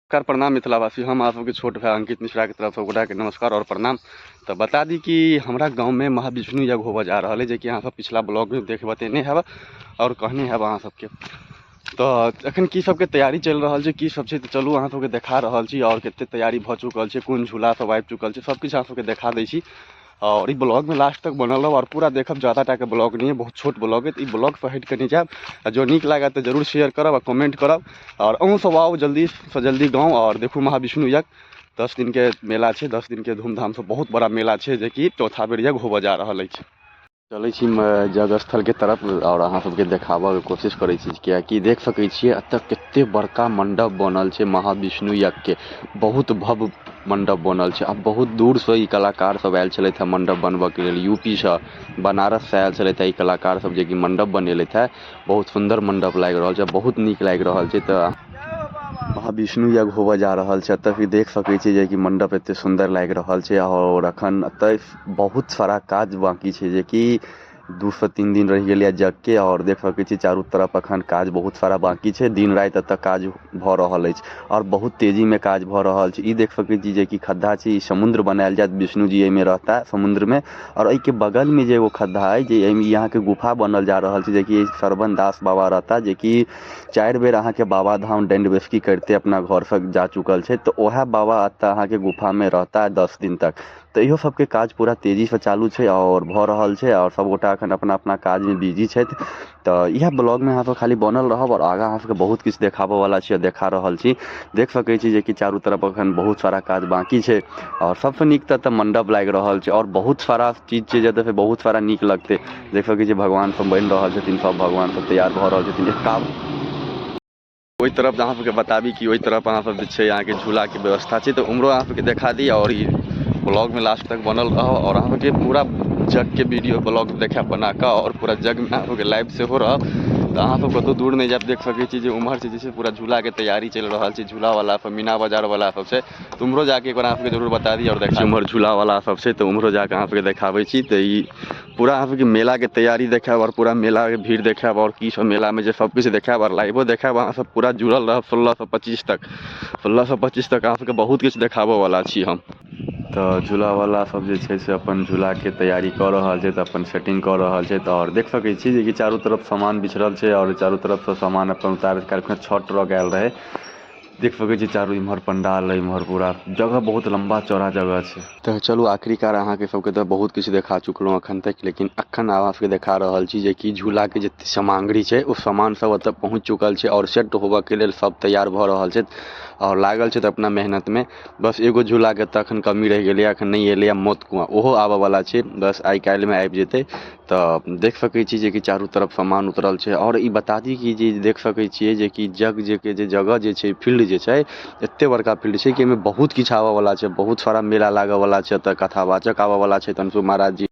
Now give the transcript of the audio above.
नमस्कार प्रणाम मिथिलावासी, हम अहाँ सबके छोट भाई अंकित मिश्रा के तरफ से गोटाके नमस्कार और प्रणाम। तो बता दी कि हमरा गाँव में महाविष्णु यज्ञ होबऽ जा रहल है, जेकि अहाँ सब पिछला ब्लॉग में देख बतेने हैब और कहने हैब अहाँ सबके। तो अखन की सबके तैयारी चलि रहल छै, की सब छै, तऽ चलू अहाँ सबके देखा रहल छी और कते तैयारी भऽ चुकल छै, कोन झूला सब आबि चुकल छै, सब किछु अहाँ सबके देखा दै छी। और ई ब्लॉग में लास्ट तक बनल रहब और पूरा देखब। ज़्यादा टाके ब्लॉग नहीं है, बहुत छोट ब्लॉग है, तो ई ब्लॉग से हटि कऽ नहि जायब। आ जो नीक लागत तऽ जरूर शेयर करब आ कमेंट करब। और अहूँ सब आउ जल्दी से जल्दी गाँव और देखू महाविष्णु यज्ञ। 10 दिन के मेला छै, 10 दिन के धूमधाम से बहुत बड़ा मेला छै, जेकि चौथा बेर यज्ञ होबऽ जा रहल अछि। चलै छी यज्ञ स्थल के तरफ और अहाँ सबके देखाबऽ के कोशिश करै छी, कियाकि देख सकै छियै एतऽ कते बड़का मंडप बनल छै महाविष्णु यज्ञ के। बहुत भव्य मंडप बनल छै आ बहुत दूर से ई कलाकार सब आयल छलथि हेँ मंडप बनबऽ के लेल। यूपी से, बनारस से आयल छलथि हेँ ई कलाकार सब, जेकि मंडप बनेलथि हेँ। बहुत सुन्दर मंडप लागि रहल छै, बहुत नीक लागि रहल छै। तऽ महाविष्णु यज्ञ होबऽ जा रहल छै, एतऽ भी देख सकै छियै जेकि मंडप एते सुन्दर लागि रहल छै। और अखन एतऽ बहुत सारा काज बाकी छै, जेकि 2 से 3 दिन रहि गेलैए यज्ञके। आओर देख सकै छी चारू तरफ अखन काज बहुत सारा बाकी छै। दिन राति एतऽ काज भऽ रहल अछि आओर बहुत तेजीमे काज भऽ रहल छै। ई देख सकै छी जेकि खद्धा छै, ई समुद्र बनायल जायत, विष्णु जी एहिमे रहता समुद्रमे। आओर एहिके बगलमे जे एगो खद्धा अइ, जे एहिमे अहाँके गुफा बनल जा रहल छै, जेकि श्रवण दास बाबा रहता, जेकि 4 बेर अहाँके बाबा धाम दण्ड बैसकी करिते अपना घरसँ जा चुकल छै। तऽ उएह बाबा एतऽ अहाँके गुफामे रहता 10 दिन तक। तऽ इहो सबके काज पूरा तेजीसँ चालू छै आओर भऽ रहल छै आओर सबगोटा एखन अपना अपना काजमे बिजी छथि। तऽ इएह ब्लॉगमे अहाँ सब खाली बनल रहब आओर आगाँ अहाँ सबके बहुत किछु देखाबऽवला छी आओर देखा रहल छी। देख सकै छी जेकि चारू तरफ एखन बहुत सारा काज बाँकी छै आओर सबसँ नीक तऽ एतऽ मण्डप लागि रहल छै आओर बहुत सारा चीज छै जतऽ बहुत सारा नीक लगतै। देख सकै छी भगवान सब बनि रहल छथिन, सब भगवान सब तैयार भऽ रहल छथिन। ओहि तरफ अहाँ सबके बताबी कि ओहि तरफ अहाँ सब जे छै अहाँके झूलाके व्यवस्था छै, तऽ उम्हरो अहाँ सबके देखा दी। आओर ई ब्लॉगमे लास्ट तक बनल रहब आओर अहाँ सबके पूरा जगके वीडियो ब्लॉग देखायब बनाकऽ आओर पूरा जगमे अहाँ सबके लाइव सेहो रहब। तऽ अहाँ सब कतहु दूर नहि जायब। देख सकै छी जे उम्हर छै जे पूरा झूलाके तैयारी चलि रहल छै, झूलावला सब मीना बाजारवला सब छै, तऽ उम्हरो जाके एक बार अहाँ सबके जरूर बता दी। आओर देखा उम्हर झूलावला सब छै, तऽ उम्हरो जाके अहाँ सबके देखाबै छी। तऽ ई पूरा अहाँ सबके मेलाके तैयारी देखायब आओर पूरा मेलाके भीड़ देखायब आओर की सब मेलामे जे सब किछु देखायब आओर लाइवो देखायब। अहाँ सब पूरा जुड़ल रहब 1625 तक। 1625 तक अहाँ सबके बहुत किछु देखाबऽवला छी हम। तऽ झूलावला सब जे छै से अपन झूलाके तैयारी कऽ रहल छै, तऽ अपन सेटिंग कऽ रहल छै। तऽ आओर देख सकै छी जेकि चारू तरफ सामान बिछड़ल छै आओर चारू तरफसँ सामान अपन उतार काल्हिखना 6 ट्रक आयल रहै। देख सकै छी चारू इम्हर पंडाल है, इम्हर पूरा जगह बहुत लंबा चौड़ा जगह छै। तऽ चलू आखिरकार अहाँके सबके तऽ बहुत किछु देखा चुकलहुँ अखन तक, लेकिन अखन अहाँ सबके देखा रहल छी जेकि झूलाके जते सामग्री छै ओ सामान सब ओतऽ पहुँच चुकल छै आओर सेट होबऽके लेल सब तैयार भऽ रहल छै आओर लागल छै तऽ अपना मेहनतमे। बस एगो झूलाके तऽ अखन कमी रहि गेलैए, अखन नहि एलैए मौत कुआँ, ओहो आबऽवला छै, बस आइ काल्हिमे आबि जेतै। तऽ देख सकै छी जेकि चारू तरफ सामान उतरल छै। आओर ई बता दी कि जे देख सकै छियै जेकि जग जे के जे जगह जे छै, फील्ड जे छै, एते बड़का फील्ड छै कि एहिमे बहुत किछु आबऽवला छै, बहुत सारा मेला लागऽवला छै। एतऽ कथावाचक आबऽवला छै तनसु महाराज जी।